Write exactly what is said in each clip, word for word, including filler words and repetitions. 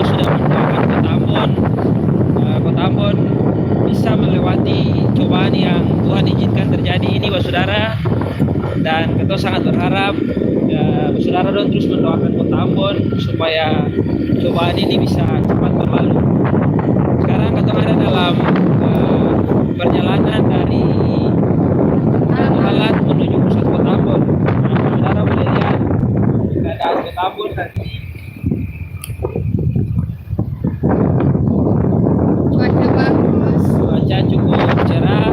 sudah mendoakan Kota Ambon, eh, Kota Ambon bisa melewati cobaan yang Tuhan izinkan terjadi ini, basudara. Dan katong sangat berharap, ya, basudara dong terus mendoakan Kota Ambon supaya cobaan ini bisa cepat berlalu. Sekarang katong ada dalam, eh, perjalanan dari Alat menuju pusat Kota Ambon. Nah, saudara boleh lihat keadaan Kota Ambon nanti. Cuaca bagus. Cuaca cukup cerah.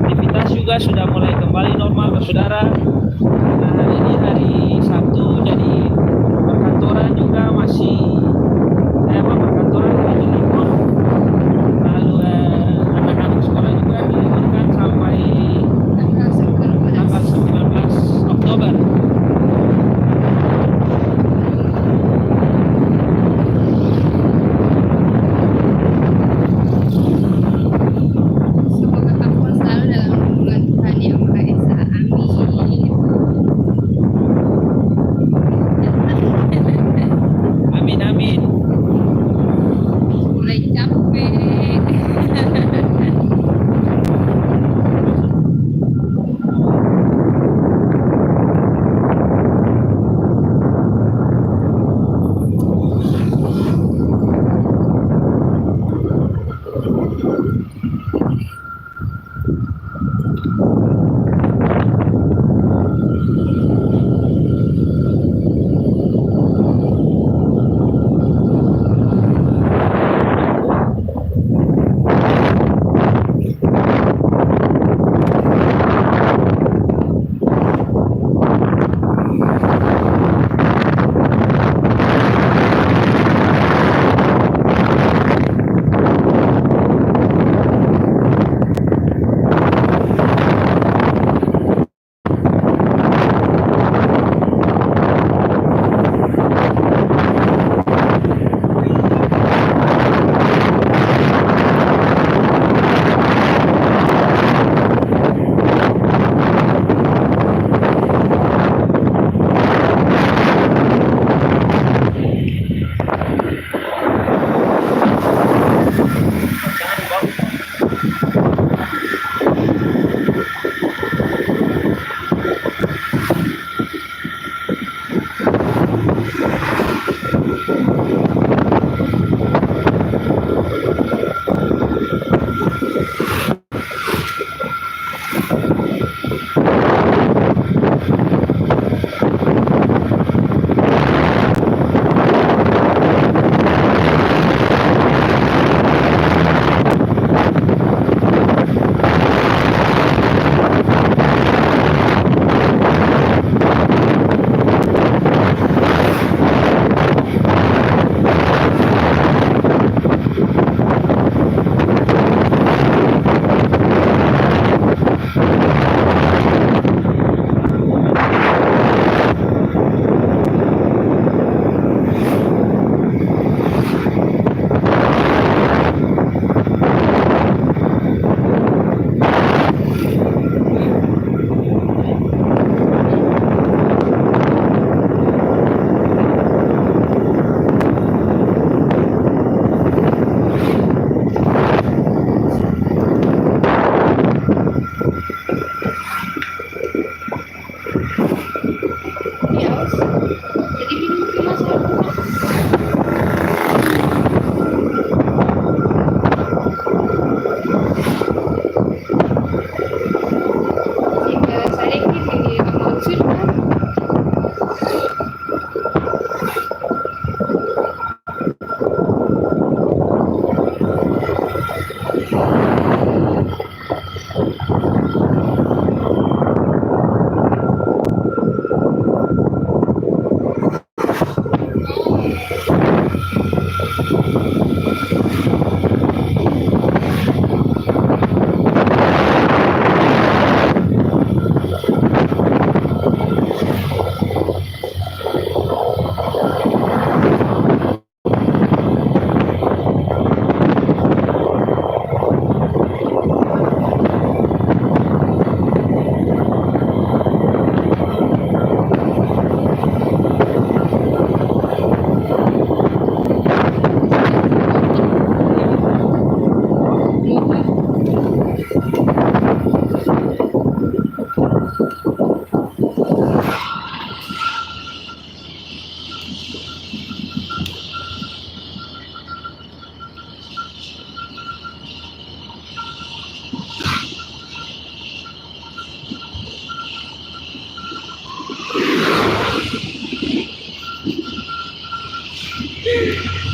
Aktivitas juga sudah mulai kembali normal, saudara. Karena hari ini hari Sabtu, jadi perkantoran juga masih, eh, apa, perkantoran hari ini libur. Lalu, eh, anak-anak sekolah juga diliburkan sampai tanggal sembilan belas. Tanggal sembilan belas Oktober. Semoga kamu selalu dalam lindungan Tuhan Yang Maha Esa. Amin. Amin, amin. Mulai capek.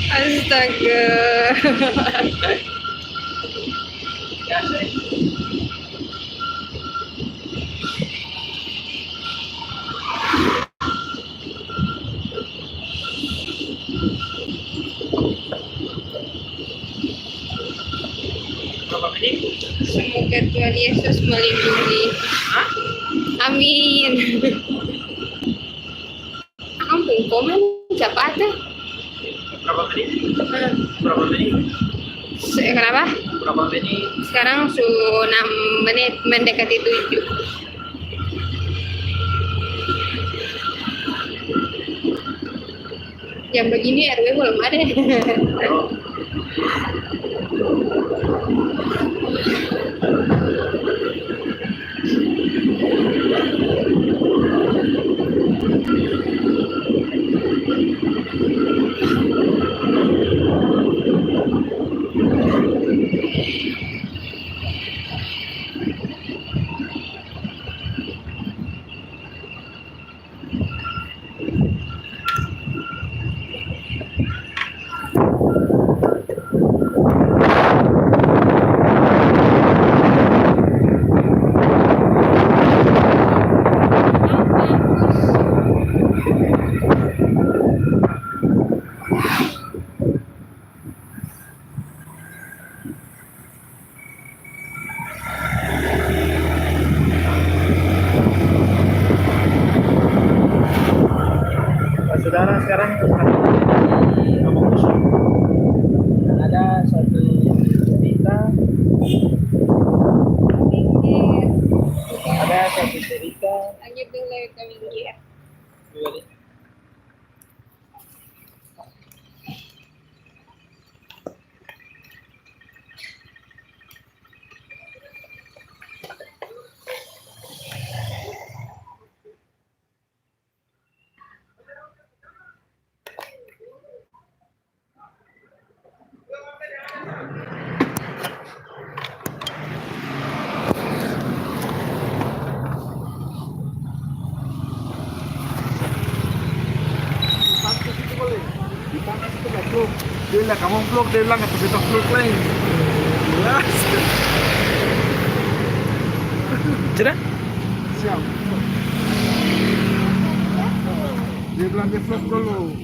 Astaga. Semoga Tuhan Yesus melindungi. Amin. Akang pung komen capate. Berapa menit? Hmm. Berapa menit? Se-, kenapa? Berapa menit? Sekarang su enam menit, mendekati tujuh. Jam begini R W belum ada. Saudara, sekarang ada satu cerita. Ada satu cerita. Dia bilang, "Kamu vlog," dia bilang, "Kata beta vlog lain." Jelas. Sudah? Siap. Dia bilang dia vlog dulu.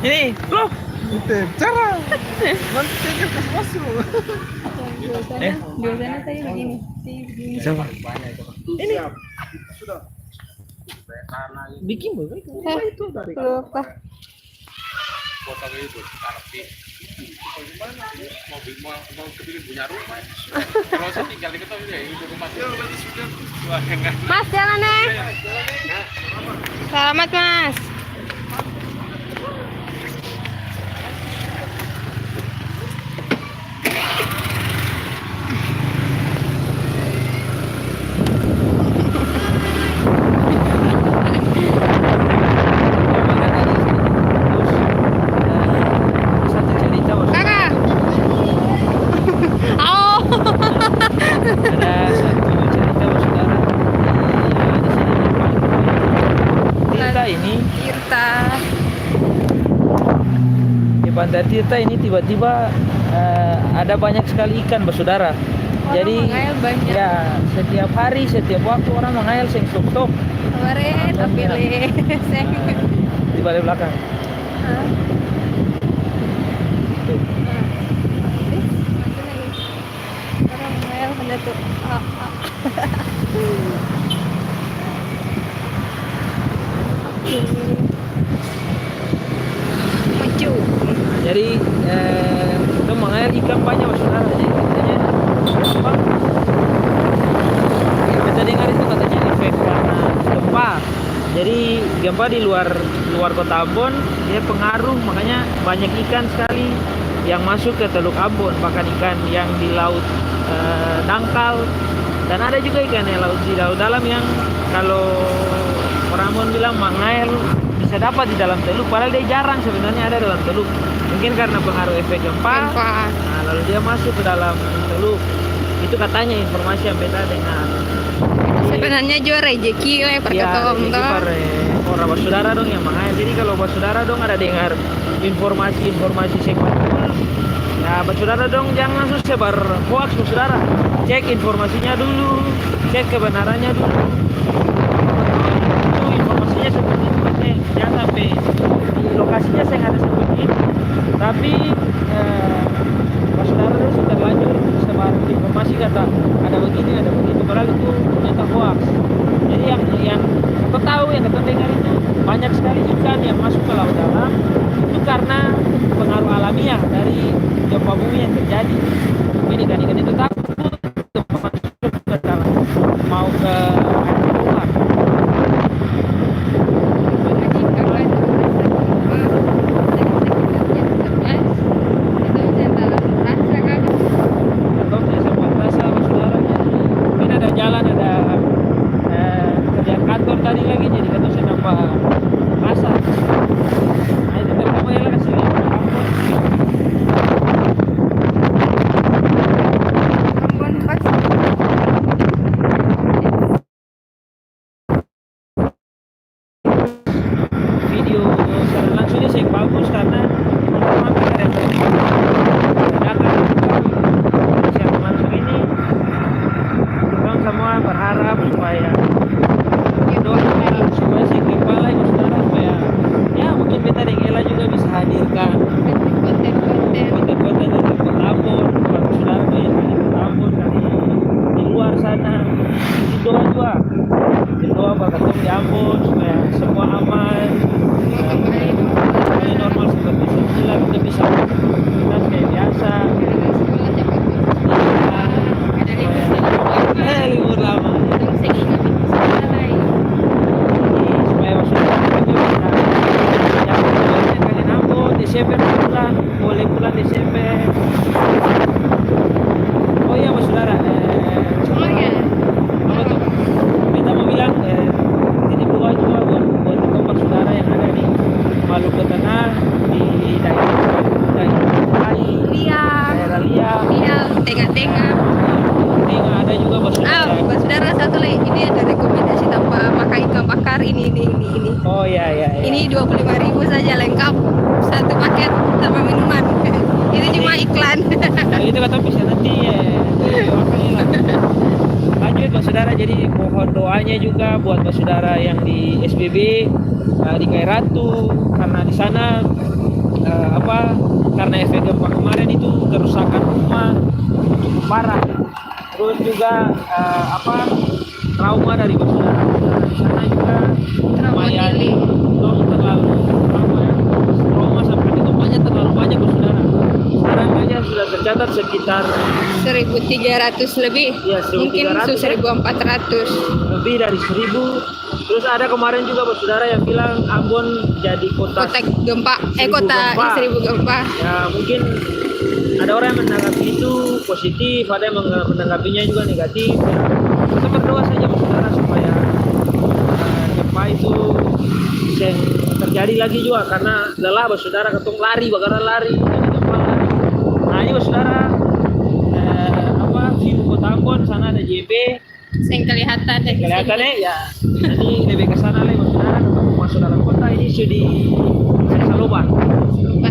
Ini, vlog. Itu cara. Nanti dia kasih masuk. Biasanya, eh? Biasanya saya begini, saya begini. Siapa? Ini. Siap. Sudah. Bikin baru itu. Eh, itu dari lupa. Kota itu, tapi mau, mau, mau kepilih punya rumah. Kalau saya tinggal di kota, ya, itu rumah. Mas, jalan, eh. Selamat, Mas. Kaka. Oh. Ada satu cerita, saudara. Cerita ini. Tirta. Di Pantai Tirta ini tiba-tiba, eh, ada banyak sekali ikan, basudara. Orang mangael banyak. Jadi, ya, setiap hari, setiap waktu orang mangael seng stop-stop. Kemarin, tapi le, seng. Di balai belakang. Hah? Tuh. Nah. Ih, mati lagi. Orang mangael ada tuh. Ah, ah. Oke. Maju. Jadi, eh, dong mangael ikan banyak, basudara. Jadi, katanya, apa? Yang beta dengar itu katanya efek karena gempa. Jadi, gempa di luar, luar kota Ambon, dia pengaruh, makanya banyak ikan sekali yang masuk ke Teluk Ambon, bahkan ikan yang di laut, eh, dangkal, dan ada juga ikan yang laut, di laut dalam yang kalau orang Ambon bilang mangael bisa dapat di dalam teluk, padahal dia jarang sebenarnya ada dalam teluk. Mungkin karena pengaruh efek gempa, gempa. Nah, lalu dia masuk ke dalam teluk. Itu katanya informasi yang beta dengar. Sebenarnya jua rejeki we, par katong to. Iya, rejeki par, eh, Para basudara dong yang mahayal. Jadi, kalo basudara dong ada dengar informasi-informasi seng batul, ya, basudara dong jang langsung sebar hoaks, basudara. Cek informasinya dulu, cek kebenarannya dulu. Itu informasinya seperti itu, katanya. Jang sampe di lokasinya seng ada seperti itu. Tapi eh, basudara dong su terlanjur sebar informasi kata ada begini, ada begitu, padahal itu ternyata hoaks. Jadi yang, yang katong tahu, yang katong dengar itu banyak sekali ikan yang masuk ke laut dalam, itu karena pengaruh alamiah dari gempa bumi yang terjadi. Jadi ikan-ikan itu takut, mau ke air keluar. Katong seng sempat rasa, saudara. Mungkin ada jalan, ada, eh, kerjaan kantor tadi lagi, jadi katong seng nampak rasa. Nah, itu terutama ya, lah, kasih lihat. Ambon pas. Video siaran langsung ini seng bagus karena orang ada yang siaran langsung ini. Orang semua berharap supaya doa supaya si kepala itu, saudara, supaya, ya, mungkin beta deng Ella juga bisa hadirkan konten-konten dari Ambon, buat saudara yang ada di Ambon, dari di luar sana. Itu doa juga. Itu doa buat katong di Ambon supaya semua aman, kembali normal seperti semula, kita bisa aktivitas kayak biasa. Eh, libur lama. Jadi, supaya maksudnya kita bisa, ya, kalian Ambon, Desember pulang, boleh pulang Desember. Oh iya, Mas Saudara, eh, apa tuh? Beta mau bilang, eh, titip doa juga buat, buat kita, Mas Saudara, yang ada di Maluku Tengah, di daerah, daerah Lia. Daerah Lia. Lia, Tengah-Tengah. Tengah ada juga, Mas Saudara. Ah, Mas Saudara, satu lagi, ini ada rekomendasi tampa makan ikan bakar, ini, ini, ini, ini. Oh, iya, iya, iya. Ini dua puluh lima ribu saja lengkap, satu paket sama minuman. Itu cuma iklan. Nah, itu kata bisa nanti, ya. Lanjut, Mas Saudara, jadi mohon doanya juga buat Mas Saudara yang di S B B, eh, di Kairatu, karena di sana, eh, apa, karena efek gempa kemarin itu kerusakan rumah cukup parah. Terus juga, eh, apa, trauma dari Mas Saudara. Di sana juga lumayan dong terlalu, apa ya, trauma sampai itu banyak, terlalu banyak, Mas Saudara. Sekarang aja sudah tercatat sekitar seribu tiga ratus lebih. Iya, seribu tiga ratus, mungkin seribu empat ratus. Lebih dari seribu. Terus ada kemarin juga, Mas Saudara, yang bilang Ambon jadi kota, kota gempa, eh, seribu kota, gempa. Iya, seribu gempa. Ya, mungkin ada orang yang menanggapi itu positif, ada yang meng-, menanggapinya juga negatif. Ya, kita berdoa saja, Mas Saudara, supaya, eh, gempa itu seng terjadi lagi juga, karena lelah, Mas Saudara, katong lari, bagara lari, dari gempa lari. Nah, ini, Mas Saudara, eh, apa, view kota Ambon, sana ada J P. Seng kelihatan dari sini. Kelihatan, eh? Ya. Jadi, lebih ke sana, le, Mas Saudara, katong maso dalam kota ini su di Saloba. Saloba.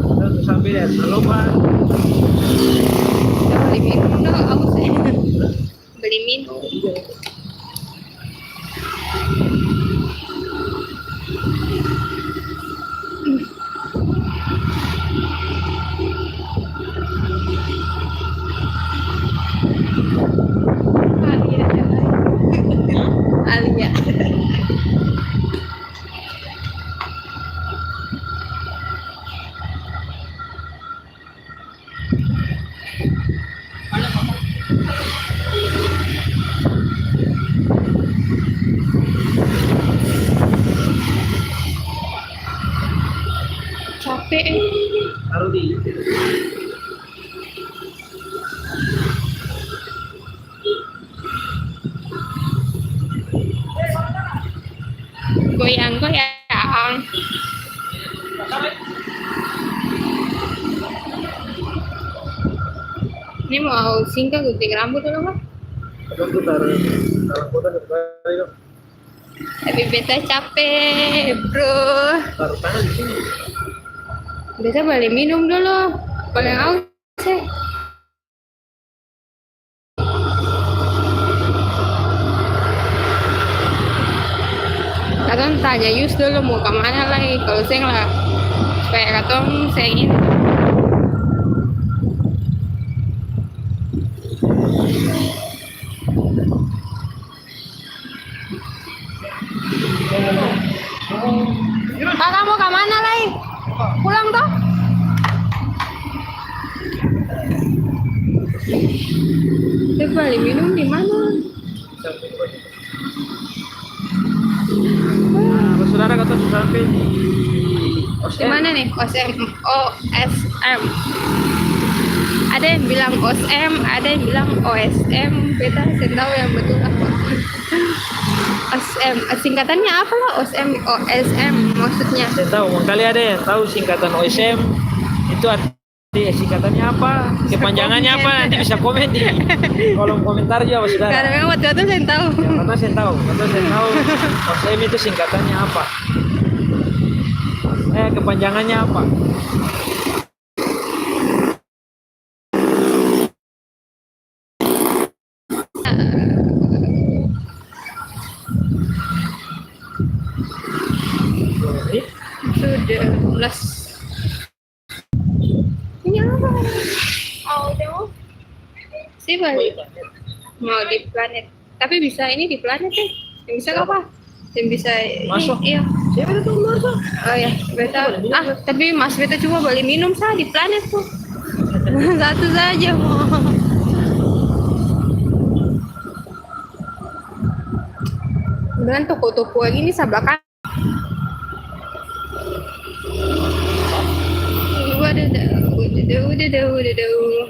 Katong su sampe di Saloba. Kita beli minum dong, aus, eh. Beli minum. Alia. Capek, eh. Taruh di Goyang-goyang. Ini mau singkat gunting rambut dulu, Bang. Katong putar dalam kota satu kali dong. Tapi beta cape, bro. Beta bali minum dolo. Paleng aus e. Katong tanya Yus dolo mo kamana lai, kalo seng lah supaya katong seng ini. Kaka mo kamana lai? Pulang to? Dia bali minum di mana? Nah, basudara katong su sampe di O S M. Di mana nih? O S M. O S M. Ada yang bilang O S M, ada yang bilang O S M. Beta seng tau yang betul apa. O S M, singkatannya apa lah? O S M, O S M maksudnya. Seng tau, mangkali ada yang tau singkatan O S M itu arti, singkatannya apa, kepanjangannya apa, nanti bisa komen di kolom komentar juga, saudara. Karena memang waktu itu seng tau. Ya, katong seng tau, katong seng tau O S M itu singkatannya apa. Eh, kepanjangannya apa? Sudah belas. Ini apa? Oh, udah mau. Sih, balik. Mau di planet. Tapi bisa ini di planet, eh. Yang bisa apa? Yang bisa ini, masuk. Iya. Siapa itu keluar, Bang? Oh, iya. Beta, ah, tapi Mas, beta cuma beli minum sa di planet tuh. Satu saja, mau. Dengan toko-toko yang ini sebelah kan. Waduh, waduh, waduh, waduh, waduh.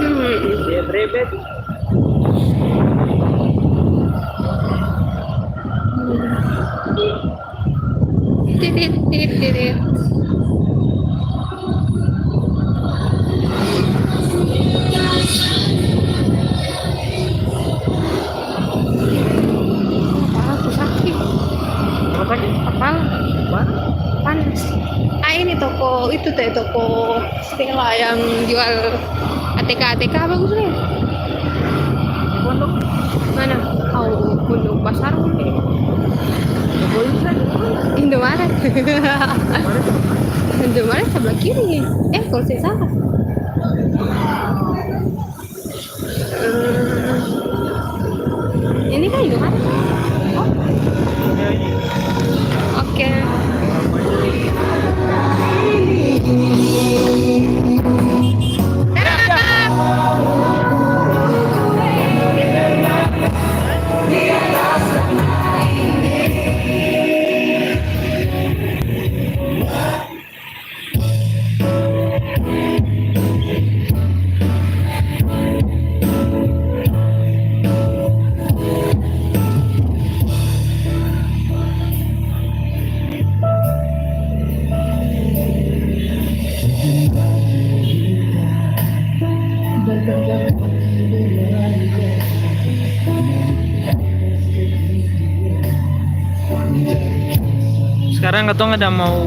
Hmm. Dia brebet. Titit, titit, titit. Kepalaku sakit. Apa sakit? Kepala. Apa? Panas. Ah, ini toko itu teh, toko Stella yang jual A T K, A T K bagus deh. Di pondok? Mana? Au, pondok pasar. Indomaret. Indomaret sebelah kiri. Eh, kalau saya salah. Eh, ini kan Indomaret. Oh. Oke. Skarang katong ada mau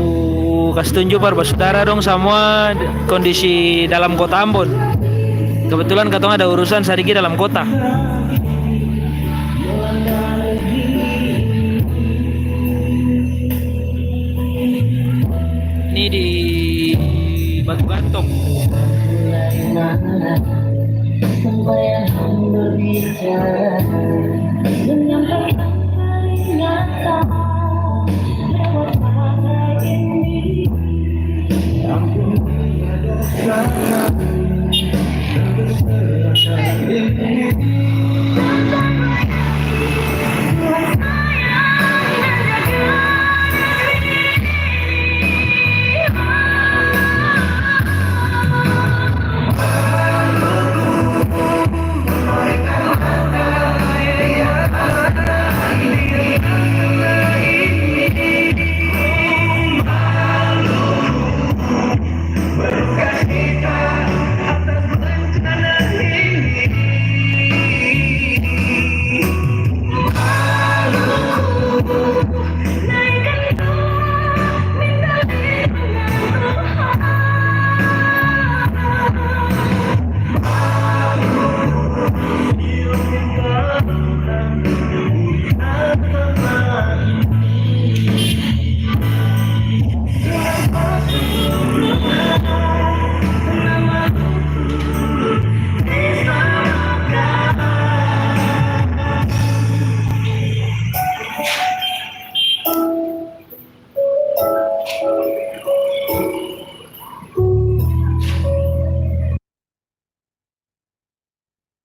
kas tunju par basudara dong samua kondisi dalam kota Ambon. Kebetulan katong ada urusan sadiki dalam kota. Ini di Batu Gantong.